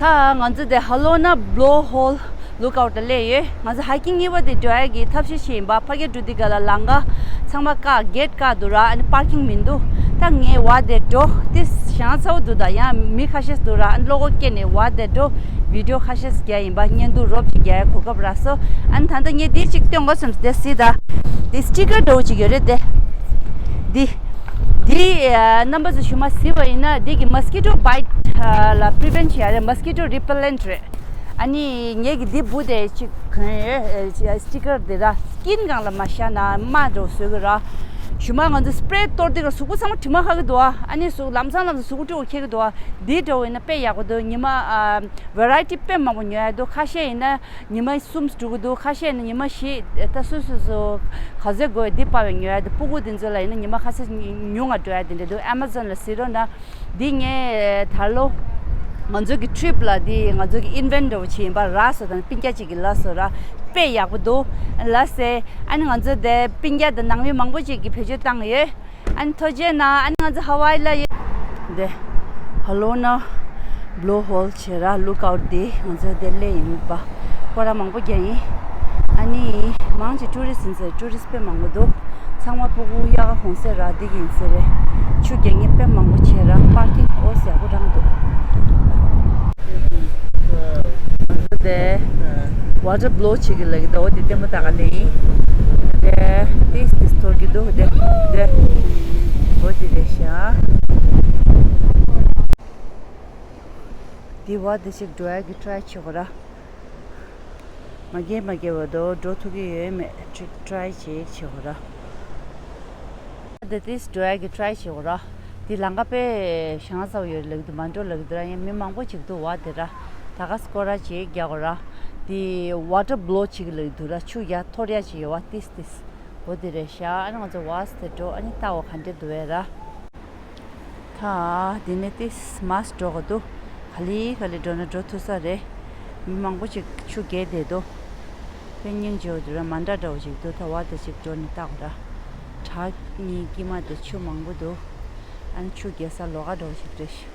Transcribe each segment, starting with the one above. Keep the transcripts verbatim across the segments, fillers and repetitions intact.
ད་ང་ཚོ་དེ་ཧ་ལོ་ན་བློ་ཧོལ་ལུག་ཨའུ་ཊི་ལ་སླེབས་ཡོད། ང་ཚོ་ཧའི་ཀིང་གཉིས་པ་དེ་འགྲོ་ཡ་གི་ཐབས་ཤེས་བྱས་ཡིན་པ། ཕ་གིར་འགྲོ་དུས་ག་ལ་ལམ་ཁ་ཚང་མ་བཀག་གེ་ཊི་བཀག་འདུག་ར། ཨ་ནི་པར་ཀིང་མི་འདུག་ད་ངས་བ་དེ་འགྲོ་དེ་ཞང་ཚ་བོ་འདུག་ད་ཡང་མི་ཁ་ཤས་འདུག་ར། ཨ་ནི་བློ་ཁོག་སྐྱེས་ནས་བ་དེ་འགྲོ་བི་ཌི་ཡོ་ཁ་ཤས་རྒྱག་ཡིན་པ། བརྙན་ཐུང་རོབ་ཅིག་རྒྱག་ཡ་གོ་སྐབས་རག་སོང་། ཨ་ནི་ད་ལྟ་ངས་དེ་གཅིག་སྟོན་དགོས་བསམ། དེ་གཟིགས་ད། དེ་སི་ཊི་ཀར་འདྲ་བོ་ཅིག་ཡོད་རེད་དེ། འདི། འདི་ཨ་རྣམ་པ་ཚོ་ཞུ་མ་གཟིགས་པ་ཡིན་ན། འདི་གི་མོ་སི་ཀི་ཊོ་བྷའིཊ་ལ་པི་རི་ཝེན་ཊི་བྱེད་ཡ་རེད། མོ་སི་ཀི་ཊོ་རི་པེ་ལེན་ཊི་རེད། ཨ་ནི་ངེད་ཀྱི་འདི་བུ་དེ་ཅིག་གོན་ཡོད། ཨ་སི་ཊི་ཀར་འདི་ར། སི་ཀིན་སྒང་ལ་མ་བཞག་ན་རྨ་འདྲ་བོ་བཟོས་གི་ར། ཞུ་མ་ང་ཚོ་སི་པེ་རེ་གཏོར་དུས་ག་གཟུགས་པོ་ཚང་མ་དྲི་མ་ཁ་གི་འདུག་ཨ་ནི་གཟུགས་ལམ་སང་ལམ་སང་གཟུགས་པོ་དཀྲུག་པོ་འཁྱེར་གི་འདུག་འདི་འདྲ་བོ་ཡིན་ན་དཔེ་ཡག་པོ་འདུག་ཉི་མ་ཨ་ཝེ་རའི་ཊི་དཔེ་མང་པོ་ཉོ་ཡ་འདུག་ཁ་ཤས་ཡིན་ན་ཉི་མ་གསུམ་འགྲོ་གི་འདུག་ཁ་ཤས་ནི་ཉི་མ་བཞི། ད་སོ་སོ་སོ་ག་ཚོད་དགོས་འདི་དཔག་པའི་ཉོ་ཡ་འདུག་སྤུ་གུ་འདི་ཚོ་ལ་ཡིན་ན་ཉི་མ་ཁ་ཤས་ཉུང་ང་འགྲོ་ཡ་འདི་འདྲ་འདུག་ཨེ་མ་ཛོན་ལ་གཟིགས་རོགས་གནང་། འདི་ངས་ད་ལོ་ང་ཚོ་གི་ཊི་རིབ་ལ་འདི་ང་ཚོ་གི་ཨིན་ཝེན་ཊི་འདྲ་བོ་ཅིག་ཡིན་པ་རག་སོང་། ད་སྤུན་ཀྱག་ཅིག་གིས་ལབ་སོང་ར། དཔེ་ཡག་པོ་འདུག་ལབ་ཟེར། ཨ་ནི་ང་ཚོ་དེ་སྤུན་ཀྱག་དང་ནང་མི་མང་པོ་ཅིག་གིས་བེད་སྤྱོད་བཏང་ཡོད། ཨ་ནི་ཐུགས་རྗེ་གནང་། ཨ་ནི་ང་ཚོ་ཧ་ཝའི་ལ་ཡོད། འདི་ཧ་ལོ་ན་བློ་ཧོལ་བྱེད་ར། ལུག་ཨའུ་ཊི་འདི་ང་ཚོ་དེ་སླེབས་ཡིན་པ། སྐོར་ར་མང་པོ་རྒྱག་ཡིན། ཨ་ནི་མང་ཆེ་ཊུ་རི་སི་ཡིན་ཟེར། ཊུ་རི་སི་དཔེ་མང་པོ་འདུག་ཚང་མ་སྤུ་གུ་གཡག་ག་གོང་ཟེར་ར། འདི་གི་ཡིན་ཟེར་རེད། ཆུ་རྒྱག་མཁན་དཔེ་མང་པོ་བྱེད་ར། པར་ཀིང་ཨོ་ཟེར་ཡག་པོ་རང་འདུག་དེ་ཝ་ཊར་བྷི་ལོ་བྱེད་ཀྱི་ལབ་ཀྱི་འདུག་འོ་དེ་ལྟད་མོ་ལྟ་ག་སླེབས་ཡིན། དེ་ཏིས་ཏིས་འཐོར་གྱི་འདུག་དེ་དེ་འོ་དེ་རེད་ཤག་འདི་བ་དེ་ཞིག་འགྲོ་ཡ་གི་ཊི་རའི་བྱེད་དགོས་ར། མ་རྒྱས་མ་རྒྱས་བར་དུ་འགྲོ་ཐུབ་ཀྱི་ཡོད་མེད་ཊི་རའི་ཅིག་བྱེད་དགོས་ར། དེ་ཏིས་འགྲོ་ཡ་གི་ཊི་རའི་བྱེད་དགོས་ར། དེ་ལམ་ཁ་དཔེ་ཞེ་དྲག་ཡོད་ལབ་ཀྱི་འདུག་མ་འགྲོ་ལབ་ཀྱི་འདུག་ར། ཡང་མི་མང་པོ་ཅིག་འདུག་བ་དེ་ར། ད་ག་སྐོར་ར་ཅིག་རྒྱག་དགོས་ར། དེ་ཝ་ཊར་བྷི་ལོ་བྱེད་ཀྱི་ལབ་ཀྱི་འདུག་ར། ཆུ་ཡར་འཐོར་ཡ་ཅིག་ཡོད་བ་ཏིས་ཏིས། འོ་དེ་རེད་ཤག་ཨ་ནི་ང་ཚོ་བ་སི་དེ་འགྲོ། ཨ་ནི་ལྟ་འོ་ག་འདྲ་འདུག་ཨེ་ར། ད་དེ་ནས་ཏིས་མར་འགྲོ་དགོས་འདུག་ག་ལེ་ག་ལེ་འགྲོ་ན་འགྲོ་ཐུབ་ས་རེད། མི་མང་པོ་ཅིག་ཆུ་བརྒལ་བསྡད་འདུག་དཔེ་སྙིང་རྗེ་པོ་འདུག་ར། མ་འདྲ་འདྲ་བོ་ཅིག་འདུག་ད་བར་དུ་ཅིག་འགྲོ་ནས་ལྟ་དགོས་ར། བྲག་གཉིས་དཀྱིལ་མ་དེ་ཆུ་མང་པོ་འདུག་ཨ་ནི་ཆུ་བརྒལ་ས་ལོགས་ཀ་འདྲ་བོ་ཅིག་རེད་ཤག་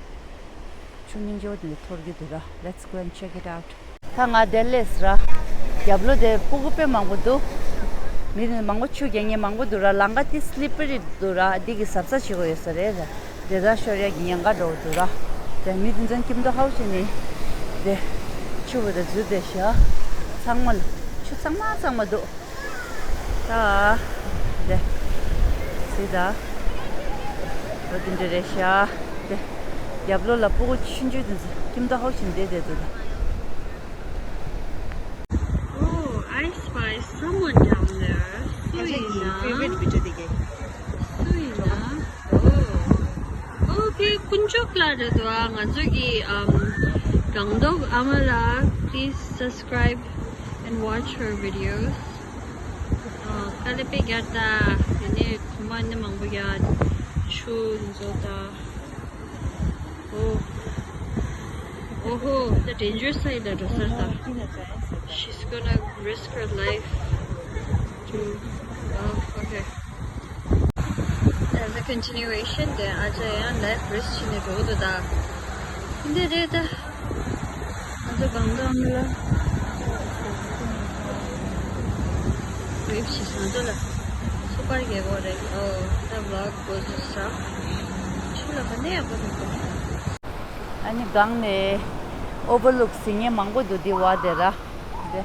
ཆུ་སྙིང་རྗེ་པོ་དེ་འདྲ་འཐོར་གྱི་འདུག་ར། Let's go and check it out. ད་ང་དེར་སླེབས་ར། རྒྱབ་ལོགས་དེ་སྤུ་གུ་དཔེ་མང་པོ་འདུག་མི་མང་པོ་ཆུ་རྒྱག་མཁན་མང་པོ་འདུག་ར། ལམ་ཁ་དེ་སི་ལི་པ་རི་འདུག་ར། འདི་གི་གཟབ་གཟབ་བྱེད་དགོས་ཡོད་ས་རེད་ར། དེ་ར་ཤོར་ཡ་གི་ཉེན་ཁ་འདྲ་བོ་འདུག་ར། དེ་མི་དེ་ཚོ་སྐྱིད་མདོག་ཁ་པོ་བྱས་ནས་དེ་ཆུ་བོ་དེ་འཛུལ་བསྡད་ཤག་ཚང་མ་ལ་ཆུ་གཙང་མ་གཙང་མ་འདུག་ད་དེ་སི་ད་འོ་དེ་འདྲ་རེད་ཤག་དེ་རྒྱབ་ལོགས་ལ་སྤུ་གུ་ཆུང་ཆུང་དེ་ཚོ་སྐྱིད་མདོག་ཁ་པོ་བྱས་ནས་བསྡད་བསྡད་འདུག་ད། Oh, I spy someone down there. སུ་ཡིན་ན། སུ་ཡིན་ན། Oh. Oh, དེ་དཀོན་མཆོག་ལགས་རེད་འདུག་ཨ། ང་ཚོ་གི་ཨམ་སྒང་ཏོག་ཨ་མ་ལགས། Please subscribe and watch her videos. ཨ། དཀའ་ལས་དཔེ་རྒྱག་ད། དེ་ནས་གོང་མ་ནི་མང་པོ་རྒྱག་ཆུ་འཛོ་ད། Oh. Oh, the dangerous side ལ་འགྲོ་ས་རེད་ད། She's gonna risk her life to, oh, okay. As a continuation དེ་ཨ་ཅག་ཡང་life risk བྱས་ནས་འགྲོ་གི་འདུག་ད། འདི་རེད་ད། ང་ཚོ་སྒང་ཏོག་ཨ་མ་ལགས། Wave བྱེད་ས་ང་ཚོ་ལ་སུ་པར་རྒྱལ་པོ་རེད། Oh, the vlog goes to stop. ཆུ་ལ་ག་ནས་ཡག་པོ་འདུག་ཨ་ནི་སྒང་ནས་ཨོ་བར་ལུག་ཟིན་མཁན་མང་པོ་འདུག་འདི་བ་དེ་ར། འདི་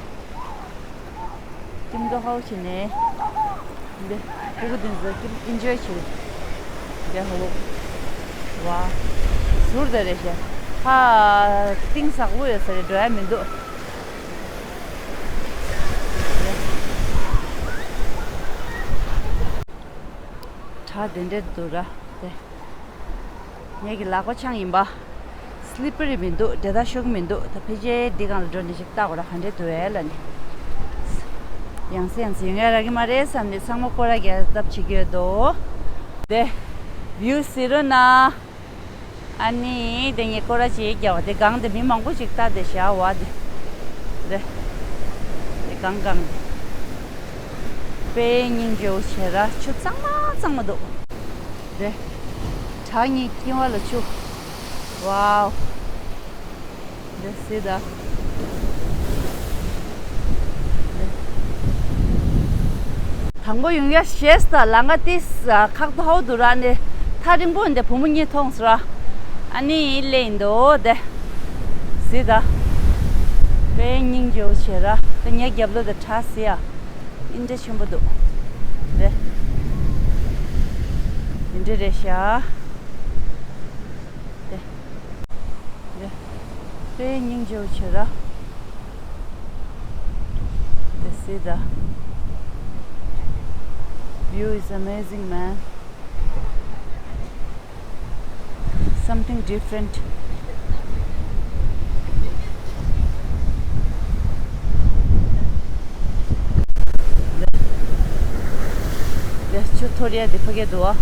སྐྱིད་མདོག་ཁ་པོ་བྱས་ནས་འདི་སྤུ་གུ་འདི་ཚོ་སྐྱིད་ཨིན་ཇོའི་བྱེད། འདི་ཧོ་ལོ་བ་ཟུར་དེ་རེད་ཤག་ཧ་གཏིང་ཟབ་པོ་ཡོད་ས་རེད། འགྲོ་ཡ་མི་འདུག་བྲག་དེ་འདྲ་འདུག་ར་དེ། ངེད་ཀྱི་ལག་པ་འཆང་ཡིན་པ། སི་ལི་པ་རི་མི་འདུག་འདྲེད་ད་ཤོར་གི་མི་འདུག་ད་ཕལ་ཆེར་འདི་སྒང་ལ་འགྲོ་ནས་ཅིག་ལྟ་དགོས་ར། ག་འདྲས་འདུག་ཨེ་ལབ་ནས། ཡང་སེ་ཡང་སེ་ཡོང་ཡ་རག་གི་མ་རེད་བསམ་ནས་ཚང་མ་སྐོར་ར་རྒྱག་ཐབས་བྱེད་ཀྱི་ཡོད་དོ། དེ་བིའུ་གཟིགས་རོགས་གནང་། ཨ་ནི་དེ་ངས་སྐོར་ར་ཅིག་རྒྱག་པ་དེ་སྒང་དེ་མི་མང་པོ་ཅིག་ལྟ་བསྡད་ཤག་བ་དེ། དེ་དེ་སྒང་སྒང་དེ། དཔེ་སྙིང་རྗེ་པོ་བྱེད་ར། ཆུ་གཙང་མ་གཙང་མ་འདུག་དེ་བྲག་གཉིས་དཀྱིལ་མ་ལ་ཆུ། Wow. སི་ད། དང་པོ་ཡོང་ཡ་ཤེས་ད་ལང་ཀ་ཏིས་ཁག་ཏུ་ཧའོ་དུ་ར་ནི་ཐག་རིང་པོ་འདི་བུ་མོ་གཉིས་མཐོང་སོང་ར། ཨ་ནི་ལེ་ཡིན་དོ་དེ། སི་ད། དཔེ་སྙིང་རྗེ་བོ་བྱེད་ར་དེ་ངའི་རྒྱབ་ལོ་དེ་ཁྲ་སི་ཡ། ཨིན་འདྲ་ཆེན་པོ་འདུག་དེ། ཨིན་འདྲ་རེད་ཤག་དེ། དེ། དཔེ་སྙིང་རྗེ་བོ་བྱེད་ར། དེ་སི་ད། View is amazing, man. Something different. དེ་ཆུ་འཐོར་ཡ་དེ་ཕ་གི་འདུག་ཨ།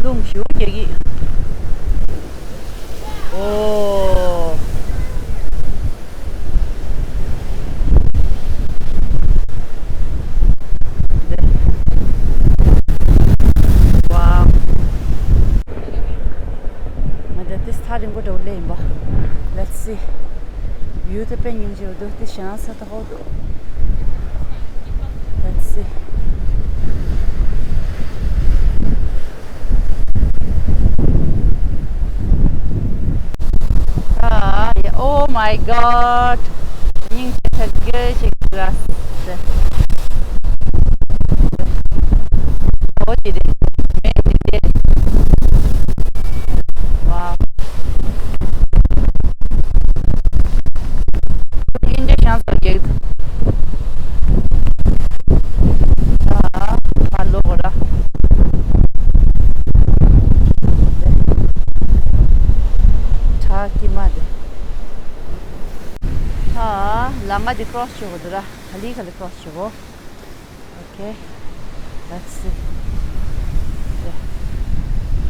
རླུང་ཞེ་པོ་རྒྱག་གི། ཨོ། ཝའོ། ང་ད་ཏིས་ཐག་རིང་པོ་འདྲ་བོ་སླེབས་ཡིན་པ། Let's see. View དེ་དཔེ་སྙིང་རྗེ་བོ་འདུག་དེ་ཞེ་དྲག་ས་ད་ཧོ་འདུག Let's see. ཨ། Oh my God. སྙིང་རྗེ་ཆེ་གེ་ཞིག་ར། ཨོ་དེ་རེད། མེད་དེ་རེད། ཝའོ། ཨིན་འདྲ་ཤང་སོ་རྒྱག་ད་ཕར་ལོག་ར། བྲག་དཀྱིལ་མ་དེ། ད་ལམ་ཁ་དེ་ཀྲོ་སི་བྱེད་དགོས་འདུག་ར། ག་ལེ་ག་ལེ་ཀྲོ་སི་བྱེད་དགོས། Okay. That's it. Yeah.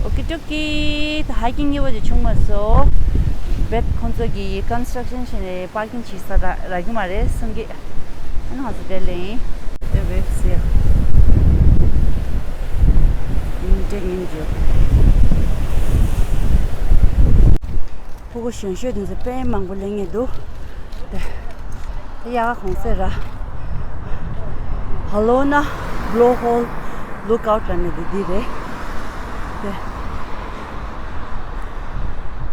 Okay, okay. ད་ཧའི་ཀིང་སྐྱིད་པོ་ཅིག་བྱུང་མ་སོང་། བེད་ཁོང་ཚོ་གིས་ཀོན་སི་ཊྲག་ཤན་བྱས་ནས་པར་ཀིང་བྱེད་ས་རག་རག་གི་མ་རེད་གསུང་གི། ཨ་ནི་ང་ཚོ་དེ་ལེན། དེ་བེད་སི་ཡ། ཉིན་དྲན་ཉིན་བརྗོད། ཕྲུ་གུ་གཞོན་ཤོས་དེ་ཚོ་དཔེ་མང་པོ་ལེན་ངེས་འདུག་དེ། དེ་ཡག་ག་གོང་ཚད་ར། ཧ་ལོ་ན་བྷོ་ལོ་ཧོལ་ལུག་ཨའུཊ་ལ་ནི་དེ་འདི་རེད། དེ།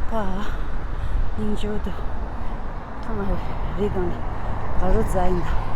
ཕ། སྙིང་རྗེ་པོ་འདུག་ཐ་མ་རེ་རེ་གང་ལ་ག་རུ་འཛའ་ཡིན་ད།